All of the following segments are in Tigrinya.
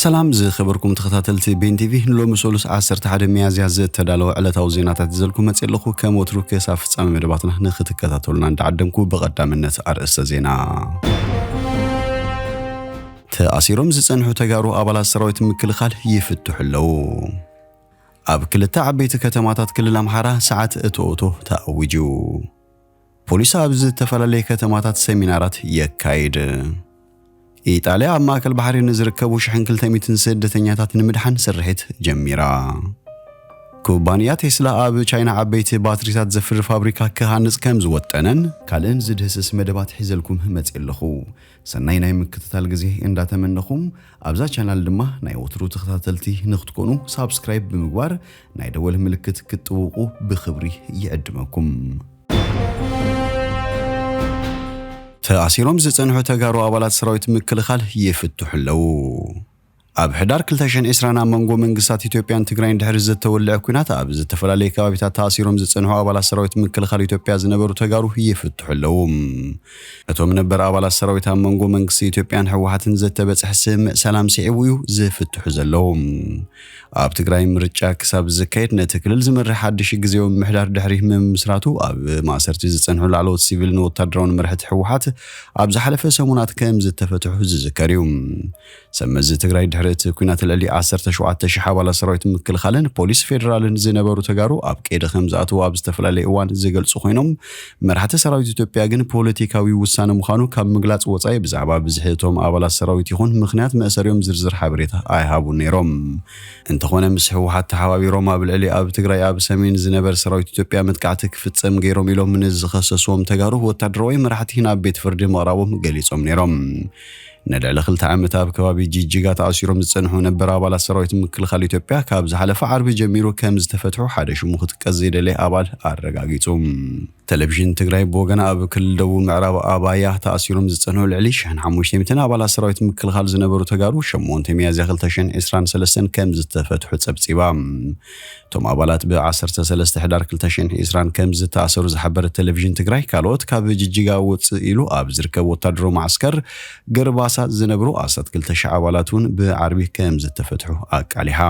ሰላም ዝኸበርኩም ተኸታተልቲ ቤን ቲቪ፣ ንሎሚ ሰሉስ ዓሰርተ ሓደ ሚያዝያ ዝተዳለወ ዕለታዊ ዜናታት ሒዘልኩም መፅእ ኣለኹ። ከም ወትሩ ክሳብ ፍጻሜ መደባትና ንክትከታተሉና እንዳዓደምኩ፣ ብቐዳምነት ኣርእስተ ዜና። ተኣሲሮም ዝጸንሑ ተጋሩ ኣባላት ሰራዊት ምክልኻል ይፍትሑ ኣለዉ። ኣብ ክልተ ዓበይቲ ከተማታት ክልል ኣምሓራ ሰዓት እቶ እቶ ተኣዊጁ። ፖሊስ ኣብ ዝተፈላለየ ከተማታት ሰሚናራት የካይድ። ኢጣልያ ኣብ ማእከል ባሕሪ ንዝርከቡ ሽሕን ክልተ ሚእትን ስደተኛታት ንምድሓን ስርሒት ጀሚራ። ኩባንያ ቴስላ ኣብ ቻይና ዓበይቲ ባትሪታት ዘፍሪ ፋብሪካ ክሃንጽ ከም ዝወጠነን ካልእን ዝድህስስ መደባት ሒዘልኩም መጽእ ኣለኹ። ሰናይ ናይ ምክትታል ግዜ እንዳተመነኹም፣ ኣብዛ ቻናል ድማ ናይ ወትሩ ተኸታተልቲ ንክትኮኑ ሳብስክራይብ ብምግባር ናይ ደወል ምልክት ክትጥውቁ ብኽብሪ ይዕድመኩም። ተኣሲሮም ዝጸንሑ ተጋሩ ኣባላት ሰራዊት ምክልኻል ይፍትሑ ኣለዉ። ኣብ ሕዳር ክልተ ሽሕን ዕስራን ኣብ መንጎ መንግስታት ኢትዮጵያን ትግራይን ድሕሪ ዝተወልዐ ኲናት ኣብ ዝተፈላለየ ከባቢታት ተኣሲሮም ዝጸንሑ ኣባላት ሰራዊት ምክልኻል ኢትዮጵያ ዝነበሩ ተጋሩ ይፍትሑ ኣለዉ። እቶም ነበር ኣባላት ሰራዊት ኣብ መንጎ መንግስቲ ኢትዮጵያን ህወሓትን ዝተበጽሐ ስምምዕ ሰላም ስዒቡ እዩ ዝፍትሑ ዘለዉ። ኣብ ትግራይ ምርጫ ክሳብ ዝካየድ ነቲ ክልል ዝመርሕ ሓድሽ ግዜያዊ ምምሕዳር ድሕሪ ምምስራቱ ኣብ ማእሰርቲ ዝጸንሑ ላዕለዎት ሲቪልን ወታደራውን መራሕቲ ህወሓት ኣብ ዝሓለፈ ሰሙናት ከም ዝተፈትሑ ዝዝከር እዩ። ሰብ መዚ ትግራይ ድሕሪ እቲ ኲናት ልዕሊ ዓሰርተ ሸውዓተ ሺሕ ኣባላት ሰራዊት ምክልኻልን ፖሊስ ፌደራልን ዝነበሩ ተጋሩ ኣብ ቀይዲ ከም ዝኣተዉ ኣብ ዝተፈላለየ እዋን ዝገልጹ ኮይኖም፣ መራሕቲ ሰራዊት ኢትዮጵያ ግን ፖለቲካዊ ውሳነ ምዃኑ ካብ ምግላጽ ወጻኢ ብዛዕባ ብዝሒ እቶም ኣባላት ሰራዊት ይኹን ምኽንያት መእሰሪኦም ዝርዝር ሓበሬታ ኣይሃቡን ነይሮም። እንተኾነ ምስ ህወሓት ተሓባቢሮም ኣብ ልዕሊ ኣብ ትግራይ ኣብ ሰሜን ዝነበር ሰራዊት ኢትዮጵያ መጥቃዕቲ ክፍጸም ገይሮም ኢሎም ንዝኸሰስዎም ተጋሩ ወታደራዊ መራሕቲ ናብ ቤት ፍርዲ ምቕራቦም ገሊጾም ነይሮም። ንልዕሊ ክልተ ዓመት ኣብ ከባቢ ጅጅጋ ተኣሲሮም ዝጸንሑ ነበር ኣባላት ሰራዊት ምክልኻል ኢትዮጵያ ካብ ዝሓለፈ ዓርቢ ጀሚሩ ከም ዝተፈትሑ ሓደ ሽሙ ክጥቀስ ዘይደለየ ኣባል ኣረጋጊጹ። ቴሌቪዥን ትግራይ ብወገን ኣብ ክልል ደቡብ ምዕራብ ኣባያ ተኣሲሮም ዝጸንሑ ልዕሊ ሽሕን ሓሙሽተ ሚእትን ኣባላት ሰራዊት ምክልኻል ዝነበሩ ተጋሩ ሸሞንተ ሚያዝያ ክልተ ሽሕን ዕስራን ሰለስተን ከም ዝተፈትሑ ጸብጺባ። እቶም ኣባላት ብዓሰርተ ሰለስተ ሕዳር ክልተ ሽሕን ዕስራን ከም ዝተኣሰሩ ዝሓበረ ቴሌቪዥን ትግራይ፣ ካልኦት ካብ ጅጅጋ ውጽእ ኢሉ ኣብ ዝርከብ ወታደራዊ ማዕስከር ገርባሳ ዝነብሩ ኣስታት ክልተ ሽሕ ኣባላት እውን ብዓርቢ ከም ዝተፈትሑ ኣቃሊሓ።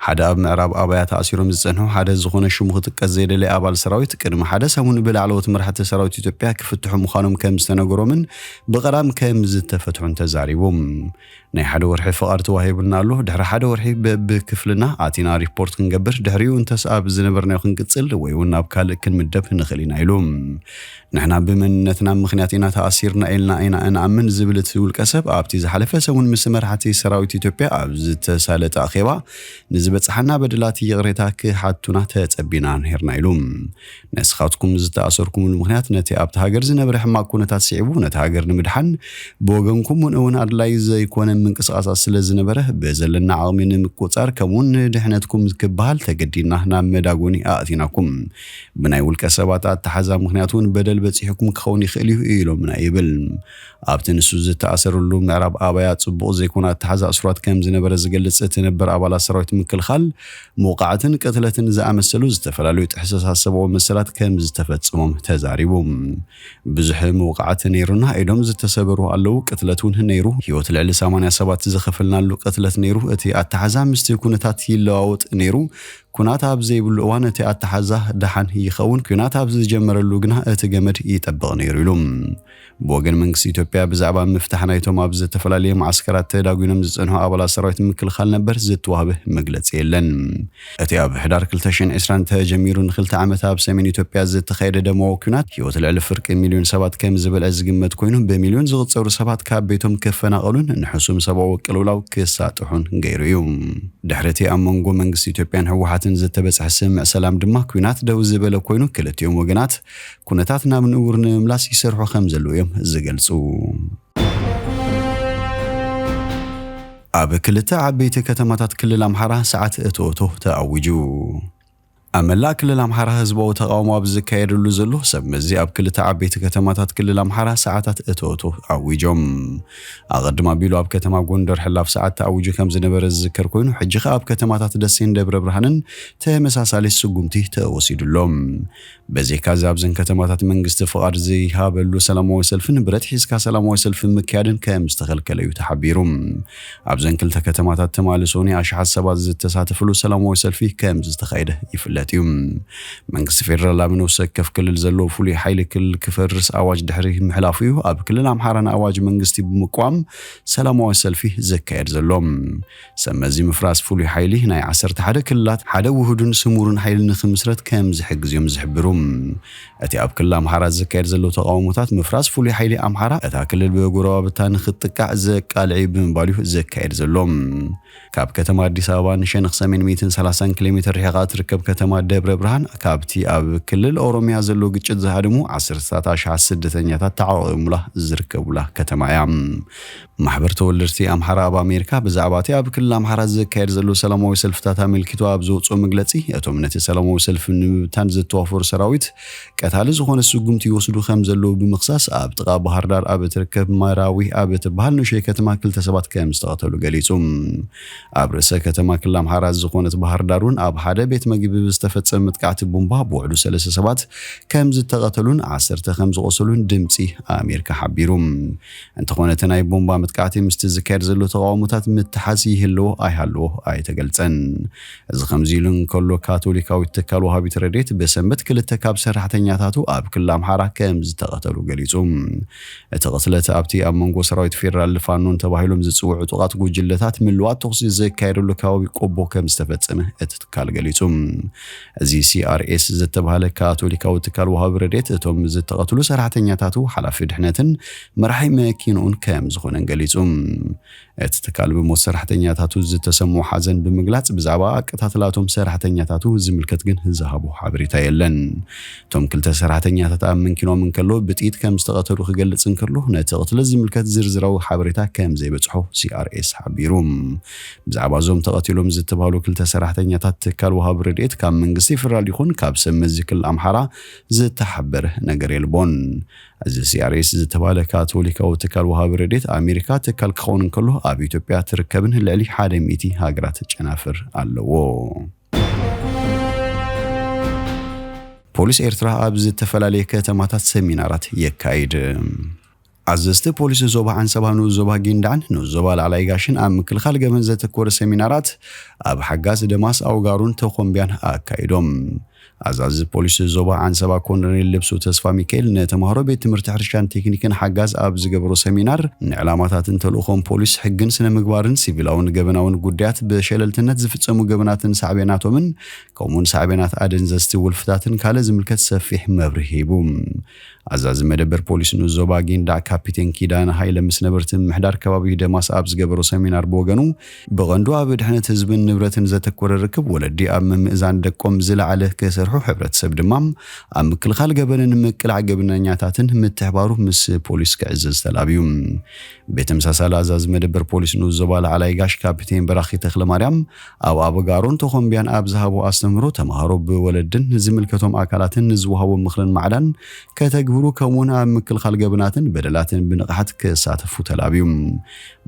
ሓደ ኣብ ምዕራብ ኣባያ ተኣሲሮም ዝጸንሑ ሓደ ዝኾነ ሽሙ ክጥቀስ ዘይደለየ ኣባል ሰራዊት ቅድሚ ሓደ ሰሙን ብላዕለዎት መራሕቲ ሰራዊት ኢትዮጵያ ክፍትሑ ምዃኖም ከም ዝተነገሮምን ብቐዳም ከም ዝተፈትሑን ተዛሪቡ። ናይ ሓደ ወርሒ ፍቓድ ተዋሂቡና ኣሎ። ድሕሪ ሓደ ወርሒ በብክፍልና ኣቲና ሪፖርት ክንገብር፣ ድሕሪኡ እንተስ ኣብ ዝነበርናዮ ክንቅጽል ወይ እውን ናብ ካልእ ክንምደብ ንኽእል ኢና ኢሉ። ንሕና ብመንነትና ምኽንያት ኢና ተኣሲርና ኢልና ኢና እንኣምን ዝብል እቲ ውልቀ ሰብ፣ ኣብቲ ዝሓለፈ ሰሙን ምስ መራሕቲ ሰራዊት ኢትዮጵያ ኣብ ዝተሳለጠ ኣኼባ ንዝበጽሓና በደላት ይቕሬታ ክሓቱና ተጸቢና ነይርና ኢሉ። ንስኻትኩም ዝተኣሰርኩምሉ ምኽንያት ነቲ ኣብቲ ሃገር ዝነበረ ሕማቕ ኩነታት ስዒቡ ነቲ ሃገር ንምድሓን ብወገንኩም እውን እውን ኣድላይ ዘይኮነ ምንቅስቓሳት ስለ ዝነበረ ብዘለና ዓቕሚ ንምቁጻር ከምኡውን ንድሕነትኩም ክበሃል ተገዲድና ናብ መዳጎኒ ኣእቲናኩም። ብናይ ውልቀ ሰባት ኣተሓዛ ምኽንያት እውን በደል በጺሑኩም ክኸውን ይኽእል እዩ ኢሎምና ይብል። ኣብቲ ንሱ ዝተኣሰረሉ ምዕራብ ኣባያ ጽቡቕ ዘይኮነ ኣተሓዛ እሱራት ከም ዝነበረ ዝገልጽ እቲ ነበር ኣባላት ሰራዊት ምክልኻል፣ መውቃዕትን ቅትለትን ዝኣመሰሉ ዝተፈላለዩ ጥሕሰታት ሰብኣዊ መሰላት ከም ዝተፈጸሞም ተዛሪቡ። ብዙሕ መውቃዕቲ ነይሩና፣ ኢዶም ዝተሰበሩ ኣለዉ፣ ቅትለት እውን ነይሩ። ህይወት ልዕሊ ሰማንያ ሰባት ዝኸፈልናሉ ቅትለት ነይሩ። እቲ ኣተሓዛ ምስቲ ኩነታት ይለዋወጥ ነይሩ። ኩናት ኣብ ዘይብሉ እዋን እቲ ኣተሓዛ ደሓን ይኸውን፣ ኩናት ኣብ ዝጀመረሉ ግና እቲ ገመድ ይጠብቕ ነይሩ ኢሉ። ብወገን መንግስቲ ኢትዮጵያ ብዛዕባ ምፍታሕ ናይቶም ኣብ ዝተፈላለየ ማዓስከራት ተዳጒኖም ዝጸንሑ ኣባላት ሰራዊት ምክልኻል ነበር ዝተዋህበ መግለጺ የለን። እቲ ኣብ ሕዳር ክልተ ሽሕን ዕስራን ተጀሚሩ ንክልተ ዓመት ኣብ ሰሜን ኢትዮጵያ ዝተኻየደ ደማዊ ኲናት ህይወት ልዕሊ ፍርቂ ሚልዮን ሰባት ከም ዝበልዐ ዝግመት ኮይኑ፣ ብሚልዮን ዝቑጸሩ ሰባት ካብ ቤቶም ክፈናቐሉን ንሕሱም ሰብኣዊ ቅልውላው ክሳጥሑን ገይሩ እዩ። ድሕሪ እቲ ኣብ መንጎ መንግስቲ ኢትዮጵያን ህወሓትን ዝተበጽሐ ስምምዕ ሰላም ድማ ኲናት ደው ዝበለ ኮይኑ፣ ክልቲኦም ወገናት ኩነታት ናብ ንቡር ንምምላስ ይሰርሑ ከም ዘለዉ እዮም ዝገልጹ። ኣብ ክልተ ዓበይቲ ከተማታት ክልል ኣምሓራ ሰዓት እቶ እቶ ተኣዊጁ። ኣብ መላእ ክልል ኣምሓራ ህዝባዊ ተቓውሞ ኣብ ዝካየደሉ ዘሎ፣ ሰብ መዚ ኣብ ክልተ ዓበይቲ ከተማታት ክልል ኣምሓራ ሰዓታት እቶቶ ኣዊጆም። ኣቐድም ኣቢሉ ኣብ ከተማ ጎንደር ሕላፍ ሰዓት ተኣዊጁ ከም ዝነበረ ዝዝከር ኮይኑ፣ ሕጂ ኸኣ ኣብ ከተማታት ደሴን ደብረ ብርሃንን ተመሳሳሊ ስጉምቲ ተወሲዱሎም። በዚ ካብዚ ኣብዘን ከተማታት መንግስቲ ፍቓድ ዘይሃበሉ ሰላማዊ ሰልፍን ብረት ሒዝካ ሰላማዊ ሰልፊ ምክያድን ከም ዝተኸልከለ እዩ ተሓቢሩ። ኣብዘን ክልተ ከተማታት ትማሊ ሶኒ ኣሽሓት ሰባት ዝተሳተፍሉ ሰላማዊ ሰልፊ ከም ዝተኻየደ ይፍለጥ እዩ። መንግስቲ ፌደራል ኣብ ነፍሲ ወከፍ ክልል ዘለዎ ፍሉይ ሓይሊ ክልል ክፈርስ ኣዋጅ ድሕሪ ምሕላፉ እዩ ኣብ ክልል ኣምሓራ ንኣዋጅ መንግስቲ ብምቋም ሰላማዊ ሰልፊ ዝካየድ ዘሎ። ሰብ መዚ ምፍራስ ፍሉይ ሓይሊ ናይ ዓሰርተ ሓደ ክልላት ሓደ ውሁድን ስሙርን ሓይሊ ንኽምስረት ከም ዝሕግዝ እዮም ዝሕብሩ። እቲ ኣብ ክልል ኣምሓራ ዝካየድ ዘሎ ተቓውሞታት ምፍራስ ፍሉይ ሓይሊ ኣምሓራ እታ ክልል ብጎረባብታ ንኽትጥቃዕ ዘቃልዕ እዩ ብምባል እዩ ዘካየድ ዘሎ። ካብ ከተማ ኣዲስ ኣበባ ንሸነኽ ሰሜን ሚእትን ሰላሳን ኪሎ ሜትር ርሒቓ እትርከብ ከተማ ደብረ ብርሃን ካብቲ ኣብ ክልል ኦሮሚያ ዘሎ ግጭት ዝሃደሙ ዓሰርተታት ኣሽሓት ስደተኛታት ተዓቒቦምላ ዝርከቡላ ከተማ እያ። ማሕበር ተወለድቲ ኣምሓራ ኣብ ኣሜሪካ ብዛዕባ እቲ ኣብ ክልል ኣምሓራ ዝካየድ ዘሎ ሰላማዊ ሰልፍታት ኣመልኪቱ ኣብ ዘውፅኦ መግለፂ፣ እቶም ነቲ ሰላማዊ ሰልፊ ንምብታን ዝተዋፈሩ ሰራዊት ቀታሊ ዝኾነ ስጉምቲ ይወስዱ ከም ዘለዉ ብምኽሳስ፣ ኣብ ጥቓ ባህር ዳር ኣብ እትርከብ መራዊ ኣብ እትበሃል ንእሽተይ ከተማ ክልተ ሰባት ከም ዝተቐተሉ ገሊጹ። ኣብ ርእሰ ከተማ ክልል ኣምሓራ ዝኾነት ባህር ዳር እውን ኣብ ሓደ ቤት መግቢ ብዝተፈጸመ መጥቃዕቲ ቡምባ ብውሕዱ ሰለስተ ሰባት ከም ዝተቐተሉን ዓሰርተ ከም ዝቖሰሉን ድምጺ ኣሜሪካ ሓቢሩ። እንተኾነ እቲ ናይ ቦምባ መጥቃዕቲ ምስቲ ዝካየድ ዘሎ ተቓውሞታት ምትሓዝ ይህልዎ ኣይሃልዎ ኣይተገልጸን። እዚ ከምዚ ኢሉ እንከሎ፣ ካቶሊካዊት ትካል ወሃቢት ረድኤት ብሰንበት ክልተ ካብ ሰራሕተኛታቱ ኣብ ክልል ኣምሓራ ከም ዝተቐተሉ ገሊጹ። እቲ ቅትለት ኣብቲ ኣብ መንጎ ሰራዊት ፌደራል ፋኖን ተባሂሎም ዝጽውዑ ዕጡቓት ጉጅለታት ምልዋጥ ተኹሲ ዝካየደሉ ከባቢ ቆቦ ከም ዝተፈጸመ እቲ ትካል ገሊጹ። እዚ ሲ ኣር ኤስ ዝተባህለ ካቶሊካዊ ትካል ወሃቢ ረድኤት እቶም ዝተቐትሉ ሰራሕተኛታቱ፣ ሓላፊ ድሕነትን መራሒ መኪንኡን ከም ዝኾነን ገሊጹ። እቲ ትካል ብሞት ሰራሕተኛታቱ ዝተሰምዖ ሓዘን ብምግላጽ፣ ብዛዕባ ኣቀታትላቶም ሰራሕተኛታቱ ዝምልከት ግን ዝሃቦ ሓበሬታ የለን። እቶም ክልተ ሰራሕተኛታት ኣብ መንኪኖም እንከሎ ብጥይት ከም ዝተቐተሉ ክገልጽ እንከሎ፣ ነቲ ቅትለት ዝምልከት ዝርዝራዊ ሓበሬታ ከም ዘይበጽሖ ሲ ኣር ኤስ ሓቢሩ። ብዛዕባ እዞም ተቐቲሎም ዝተባህሉ ክልተ ሰራሕተኛታት ትካል ወሃቢ ረድኤት ካብ መንግስቲ ፌደራል ይኹን ካብ ሰብ መዚ ክልል ኣምሓራ ዝተሓበረ ነገር የልቦን። እዚ ሲ ኣር ኤስ ዝተባህለ ካቶሊካዊ ትካል ወሃቢ ረድኤት ኣሜሪካ ትካል ክኸውን እንከሎ፣ ኣብ ኢትዮጵያ ትርከብን ልዕሊ ሓደ ሚእቲ ሃገራት ጨናፍር ኣለዎ። ፖሊስ ኤርትራ ኣብ ዝተፈላለየ ከተማታት ሰሚናራት የካይድ። ኣዘዝቲ ፖሊስ ዞባ ዓንሰባ፣ ንኡስ ዞባ ጊንዳዕን ንኡስ ዞባ ላዕላይ ጋሽን ኣብ ምክልኻል ገበን ዘተኮረ ሰሚናራት ኣብ ሓጋዝ ደማስ፣ ኣውጋሮን ተኾምቢያን ኣካይዶም። ኣዛዚ ፖሊስ ዞባ ዓንሰባ ኮሎኔል ልብሱ ተስፋ ሚካኤል ንተምሃሮ ቤት ትምህርቲ ሕርሻን ቴክኒክን ሓጋዝ ኣብ ዝገበሮ ሰሚናር፣ ንዕላማታትን ተልእኾን ፖሊስ፣ ሕግን ስነ ምግባርን ሲቪላውን ገበናውን ጉዳያት፣ ብሸለልትነት ዝፍጸሙ ገበናትን ሳዕቤናቶምን፣ ከምኡውን ሳዕቤናት ኣደንዘዝቲ ውልፍታትን ካልእ ዝምልከት ሰፊሕ መብርሂ ሂቡ። ኣዛዚ መደበር ፖሊስ ንኡስ ዞባ ጊንዳዕ ካፒቴን ኪዳነ ሃይለ ምስ ነበርቲ ምምሕዳር ከባቢ ደማስ ኣብ ዝገበሮ ሰሚናር ብወገኑ፣ ብቐንዱ ኣብ ድሕነት ህዝብን ንብረትን ዘተኮረ ርክብ፣ ወለዲ ኣብ ምምእዛን ደቆም ዝለዓለ ክሰርሑ፣ ሕብረተሰብ ድማ ኣብ ምክልኻል ገበንን ምቅላዕ ገበነኛታትን ምትሕባሩ ምስ ፖሊስ ክዕዘዝ ተላብዩ። ብተመሳሳሊ ኣዛዚ መደበር ፖሊስ ንኡስ ዞባ ላዕላይ ጋሽ ካፒቴን በራኺ ተኽለማርያም ኣብ ኣበጋሮን ተኾምቢያን ኣብ ዝሃቦ ኣስተምህሮ፣ ተምሃሮ ብወለድን ዝምልከቶም ኣካላትን ንዝወሃቦ ምኽርን ማዕዳን ከተግብሩ፣ ከምኡውን ኣብ ምክልኻል ገበናትን በደላትን ብንቕሓት ክሳተፉ ተላብዩ።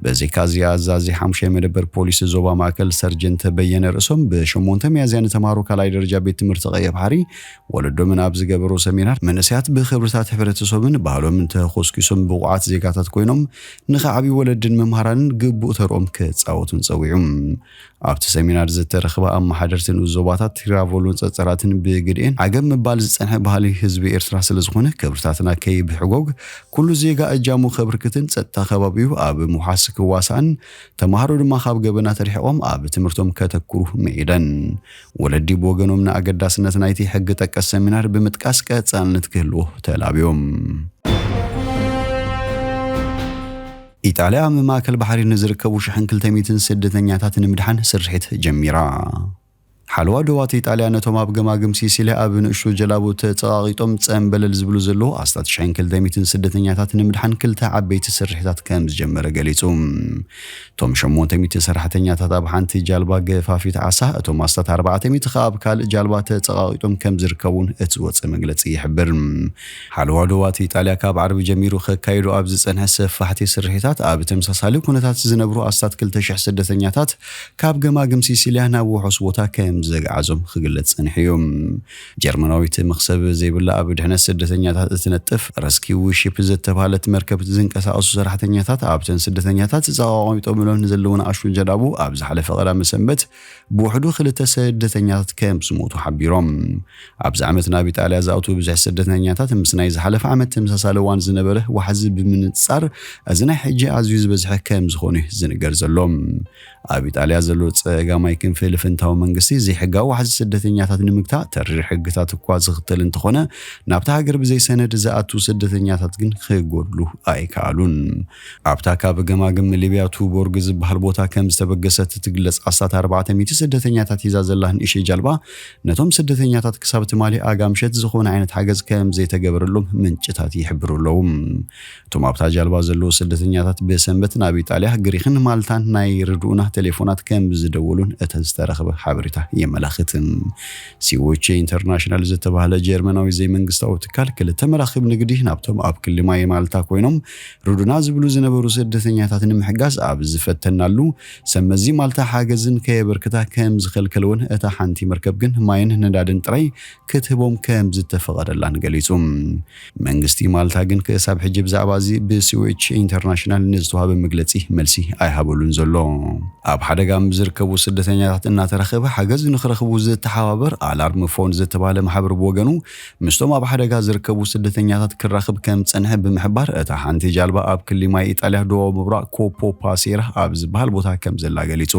በዚ ካዚ ኣዛዚ ሓሙሻይ መደበር ፖሊስ ዞባ ማእከል ሰርጀንት በየነ ርእሶም ብሸሞንተ ሚያዝያ ንተምሃሮ ካልኣይ ደረጃ ቤት ትምህርቲ ቀይሕ ባሕሪ ወለዶምን ኣብ ዝገበሮ ሰሚናር፣ መንእሰያት ብኽብርታት ሕብረተሰብን ባህሎምን ተኾስኪሶም ብቑዓት ዜጋታት ኮይኖም ንኽዓብዩ ወለድን መምሃራንን ግቡእ ተርኦም ክጻወቱን ጸዊዑ። ኣብቲ ሰሚናር ዝተረኽባ ኣመሓደርቲ ንኡስ ዞባታት ቲራቮሎን ጸጸራትን ብግድኤን ዓገብ ምባል ዝጸንሐ ባህሊ ህዝቢ ኤርትራ ስለ ዝኾነ፣ ክብርታትና ከይብሕጎግ ኩሉ ዜጋ እጃሙ ከብርክትን ጸጥታ ከባቢኡ ኣብ ምውሓስ ክዋሳእን፣ ተምሃሮ ድማ ካብ ገበናት ርሒቖም ኣብ ትምህርቶም ከተኩሩ ምዒደን። ወለዲ ብወገኖም ንኣገዳስነት ናይቲ ሕጊ ጠቀስ ሰሚናር ብምጥቃስ ቀጻልነት ክህልዎ ተላብዮም። ኢጣልያ ኣብ ማእከል ባሕሪ ንዝርከቡ ሽሕን ክልተ ሚእትን ስደተኛታት ንምድሓን ስርሒት ጀሚራ። ሓለዋ ዶባት ኢጣልያ ነቶም ኣብ ገማግም ሲሲልያ ኣብ ንእሽቶ ጀላቡ ተጸቓቒጦም ጸንበለል ዝብሉ ዘለዉ ኣስታት ሽሕን ክልተ ሚእትን ስደተኛታት ንምድሓን ክልተ ዓበይቲ ስርሒታት ከም ዝጀመረ ገሊጹ። እቶም ሸሞንተ ሚእቲ ሰራሕተኛታት ኣብ ሓንቲ ጃልባ ገፋፊት ዓሳ፣ እቶም ኣስታት ኣርባዕተ ሚእቲ ከኣ ኣብ ካልእ ጃልባ ተጸቓቒጦም ከም ዝርከቡን እቲ ዝወጸ መግለጺ ይሕብር። ሓለዋ ዶባት ኢጣልያ ካብ ዓርቢ ጀሚሩ ከካይዶ ኣብ ዝጸንሐ ሰፋሕቲ ስርሒታት ኣብ ተመሳሳሊ ኩነታት ዝነብሩ ኣስታት ክልተ ሽሕ ስደተኛታት ካብ ገማግም ሲሲልያ ናብ ውሑስ ቦታ ከም ዘግዓዞም ክግለጽ ጸኒሑ እዩ። ጀርመናዊት መኽሰብ ዘይብላ ኣብ ድሕነት ስደተኛታት እትነጥፍ ረስኪው ሺፕ ዝተባህለት መርከብ ዝንቀሳቐሱ ሰራሕተኛታት ኣብተን ስደተኛታት ተጸቓቒጦምለን ዘለውን ኣሹ ጀላቡ ኣብ ዝሓለፈ ቀዳመ ሰንበት ብውሕዱ ክልተ ስደተኛታት ከም ዝሞቱ ሓቢሮም። ኣብዚ ዓመት ናብ ኢጣልያ ዝኣትዉ ብዙሕ ስደተኛታት ምስ ናይ ዝሓለፈ ዓመት ተመሳሳሊ እዋን ዝነበረ ዋሕዚ ብምንጻር፣ እዚ ናይ ሕጂ ኣዝዩ ዝበዝሐ ከም ዝኾነ እዩ ዝንገር ዘሎ። ኣብ ኢጣልያ ዘሎ ጸጋማይ ክንፊ ልፍንታዊ መንግስቲ ዘይሕጋዊ ዋሕዚ ስደተኛታት ንምግታእ ተሪር ሕግታት እኳ ዝኽተል እንተኾነ፣ ናብታ ሃገር ብዘይ ሰነድ ዝኣትዉ ስደተኛታት ግን ክጎድሉ ኣይከኣሉን። ኣብታ ካብ ገማግም ሊብያ ቱቦርግ ዝበሃል ቦታ ከም ዝተበገሰት እትግለጽ ኣስታት ኣርባዕተ ሚእቲ ስደተኛታት ሒዛ ዘላ ንእሽተይ ጃልባ፣ ነቶም ስደተኛታት ክሳብ ትማሊ ኣጋ ምሸት ዝኾነ ዓይነት ሓገዝ ከም ዘይተገበረሎም ምንጭታት ይሕብሩ ኣለዉ። እቶም ኣብታ ጃልባ ዘለዉ ስደተኛታት ብሰንበት ናብ ኢጣልያ፣ ግሪኽን ማልታን ናይ ርድኡና ቴሌፎናት ከም ዝደወሉን እቲ ዝተረኽበ ሓበሬታ የመላኽት። ሲዎች ኢንተርናሽናል ዝተባህለ ጀርመናዊ ዘይመንግስታዊ ትካል ክልተ መራኽብ ንግዲ ናብቶም ኣብ ክሊ ማይ ማልታ ኮይኖም ርዱና ዝብሉ ዝነበሩ ስደተኛታት ንምሕጋዝ ኣብ ዝፈተናሉ፣ ሰብ መዚ ማልታ ሓገዝን ከየበርክታ ከም ዝኸልከለውን እታ ሓንቲ መርከብ ግን ማይን ነዳድን ጥራይ ክትህቦም ከም ዝተፈቐደላን ገሊጹ። መንግስቲ ማልታ ግን ክሳብ ሕጂ ብዛዕባ እዚ ብሲዎች ኢንተርናሽናል ንዝተዋህበ መግለጺ መልሲ ኣይሃበሉን ዘሎ። ኣብ ሓደጋ ምስ ዝርከቡ ስደተኛታት እናተረኸበ ሓገዝ ንኽረኽቡ ዝተሓባበር ኣላርም ፎን ዝተባህለ ማሕበር ብወገኑ ምስቶም ኣብ ሓደጋ ዝርከቡ ስደተኛታት ክራኽብ ከም ዝጸንሐ ብምሕባር፣ እታ ሓንቲ ጃልባ ኣብ ክሊ ማይ ኢጣልያ ደቡብ ምብራቕ ኮፖ ፓሴራ ኣብ ዝበሃል ቦታ ከም ዘላ ገሊጹ።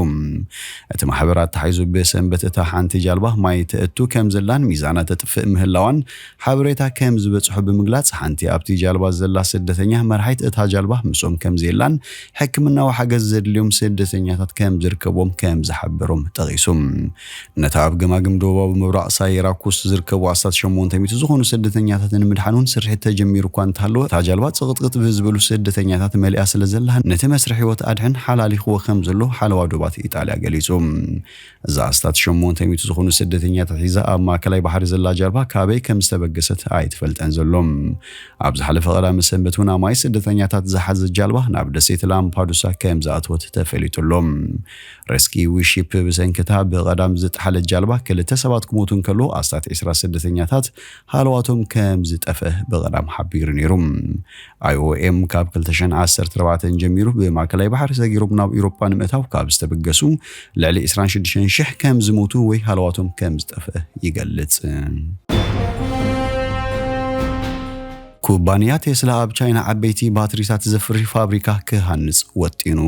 እቲ ማሕበር ኣተሓሒዙ ብሰንበት እታ ሓንቲ ጃልባ ማይ ተእቱ ከም ዘላን ሚዛና ተጥፍእ ምህላዋን ሓበሬታ ከም ዝበጽሖ ብምግላጽ፣ ሓንቲ ኣብቲ ጃልባ ዘላ ስደተኛ መርሓይት እታ ጃልባ ምስኦም ከም ዘየላን ሕክምናዊ ሓገዝ ዘድልዮም ስደተኛታት ከም ዝርከቦም ከም ዝሓበሮም ጠቒሱ። ነታ ኣብ ገማግም ደቡባዊ ምብራቕ ሳይራኩስ ዝርከቡ ኣስታት ሸሞንተ ሚእቲ ዝኾኑ ስደተኛታት ንምድሓን እውን ስርሒት ተጀሚሩ እኳ እንተሃለወ፣ እታ ጃልባ ጽቕጥቅጥ ብዝበሉ ስደተኛታት መሊኣ ስለ ዘላ፣ ነቲ መስርሕ ህይወት ኣድሕን ሓላሊኽዎ ከም ዘሎ ሓለዋ ዶባት ኢጣልያ ገሊጹ። እዛ ኣስታት ሸሞንተ ሚእቲ ዝኾኑ ስደተኛታት ሒዛ ኣብ ማእከላይ ባሕሪ ዘላ ጃልባ ካበይ ከም ዝተበገሰት ኣይትፈልጠን ዘሎ። ኣብ ዝሓለፈ ቀዳመ ሰንበት እውን ኣማይ ስደተኛታት ዝሓዘት ጃልባ ናብ ደሴት ላምፓዱሳ ከም ዝኣተወት ተፈሊጡ ኣሎ። ረስኪው ሺፕ ብሰንክታ ብቐዳም ዝጠሓለት ጃልባ ክልተ ሰባት ክሞቱ እንከሎ፣ ኣስታት ዕስራ ስደተኛታት ሃለዋቶም ከም ዝጠፍአ ብቐዳም ሓቢሩ ነይሩ። ኣይኦኤም ካብ ክልተ ሽሕን ዓሰርተ ኣርባዕተን ጀሚሩ ብማእከላይ ባሕሪ ሰጊሮም ናብ ኤውሮጳ ንምእታው ካብ ዝተበገሱ ልዕሊ ዕስራን ሽዱሽተን ሽሕ ከም ዝሞቱ ወይ ሃለዋቶም ከም ዝጠፍአ ይገልጽ። ኩባንያ ቴስላ ኣብ ቻይና ዓበይቲ ባትሪታት ዘፍሪ ፋብሪካ ክሃንጽ ወጢኑ።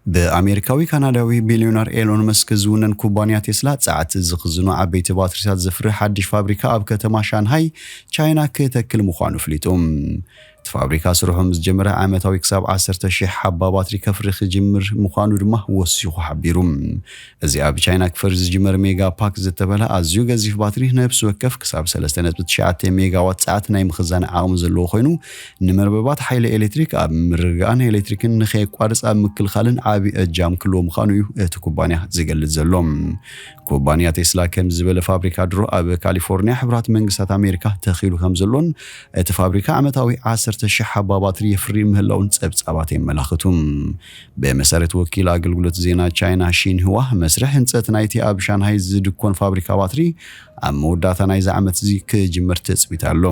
ብኣሜሪካዊ ካናዳዊ ቢልዮነር ኤሎን መስክ ዝውነን ኩባንያ ቴስላ ጸዓት ዝኽዝኑ ዓበይቲ ባትሪታት ዘፍሪ ሓድሽ ፋብሪካ ኣብ ከተማ ሻንሃይ ቻይና ክተክል ምዃኑ ኣፍሊጡ። እቲ ፋብሪካ ስርሑ ምስ ጀመረ ዓመታዊ ክሳብ ዓሰርተ ሺሕ ሓባ ባትሪ ከፍሪ ክጅምር ምዃኑ ድማ ወሲኹ ሓቢሩ። እዚ ኣብ ቻይና ክፈሪ ዝጅመር ሜጋ ፓክ ዝተበለ ኣዝዩ ገዚፍ ባትሪ ነፍሲ ወከፍ ክሳብ ሰለስተ ነጥቢ ትሽዓተ ሜጋዋት ጸዓት ናይ ምኽዛን ዓቕሚ ዘለዎ ኮይኑ፣ ንመርበባት ሓይሊ ኤሌክትሪክ ኣብ ምርግጋእን ኤሌክትሪክን ንኸየቋርጽ ኣብ ምክልኻልን ዓቢ እጃም ክህልዎ ምዃኑ እዩ እቲ ኩባንያ ዝገልጽ ዘሎ። ኩባንያ ቴስላ ከም ዝበለ ፋብሪካ ድሮ ኣብ ካሊፎርኒያ ሕቡራት መንግስታት ኣሜሪካ ተኺሉ ከም ዘሎን እቲ ፋብሪካ ዓመታዊ ዓሰርተ ሺሕ ሓባ ባትሪ የፍሪ ምህላውን ጸብጻባት የመላኽቱ። ብመሰረት ወኪል ኣገልግሎት ዜና ቻይና ሺንህዋ፣ መስርሕ ህንጸት ናይቲ ኣብ ሻንሃይ ዝድኮን ፋብሪካ ባትሪ ኣብ መወዳእታ ናይዚ ዓመት እዚ ክጅመር ትጽቢት ኣሎ።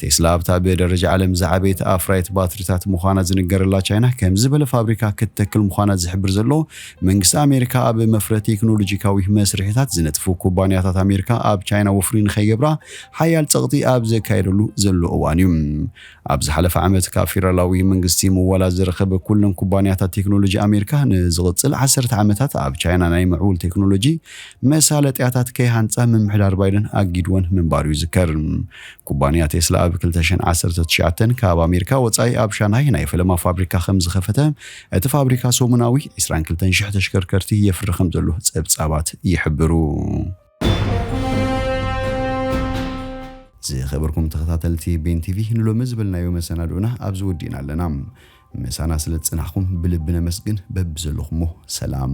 ቴስላ ኣብታ ብደረጃ ዓለም ዝዓበየት ኣፍራይት ባትሪታት ምዃና ዝንገረላ ቻይና፣ ከም ዝበለ ፋብሪካ ክትተክል ምዃና ዝሕብር ዘሎ መንግስቲ ኣሜሪካ፣ ኣብ መፍረ ቴክኖሎጂካዊ መስርሒታት ዝነጥፉ ኩባንያታት ኣሜሪካ ኣብ ቻይና ወፍሪ ንኸይገብራ ሓያል ጸቕጢ ኣብ ዘካየደሉ ዘሎ እዋን እዩ። ኣብ ዝሓለፈ ዓመት ካብ ፌደራላዊ መንግስቲ ምወላ ዝረኸበ ኩለን ኩባንያታት ቴክኖሎጂ ኣሜሪካ ንዝቕጽል ዓሰርተ ዓመታት ኣብ ቻይና ናይ ምዕቡል ቴክኖሎጂ መሳለጥያታት ከይሃንጻ ምምሕዳር ባይደን ኣጊድወን ምንባሩ ይዝከር። ኩባንያ ቴስላ ኣብ ክልተ ሽሕን ዓሰርተ ትሽዓተን ካብ ኣሜሪካ ወጻኢ ኣብ ሻንሃይ ናይ ፈለማ ፋብሪካ ከም ዝኸፈተ፣ እቲ ፋብሪካ ሰሙናዊ ዕስራን ክልተን ሽሕ ተሽከርከርቲ የፍሪ ከም ዘሎ ጸብጻባት ይሕብሩ። ዝኸበርኩም ተኸታተልቲ ቤን ቲቪ፣ ንሎሚ ዝበልናዮ መሰናድኡና ኣብዚ ወዲእና ኣለና። ምሳና ስለ ዝጽናሕኩም ብልቢ ነመስግን። በብዘለኹሞ ሰላም።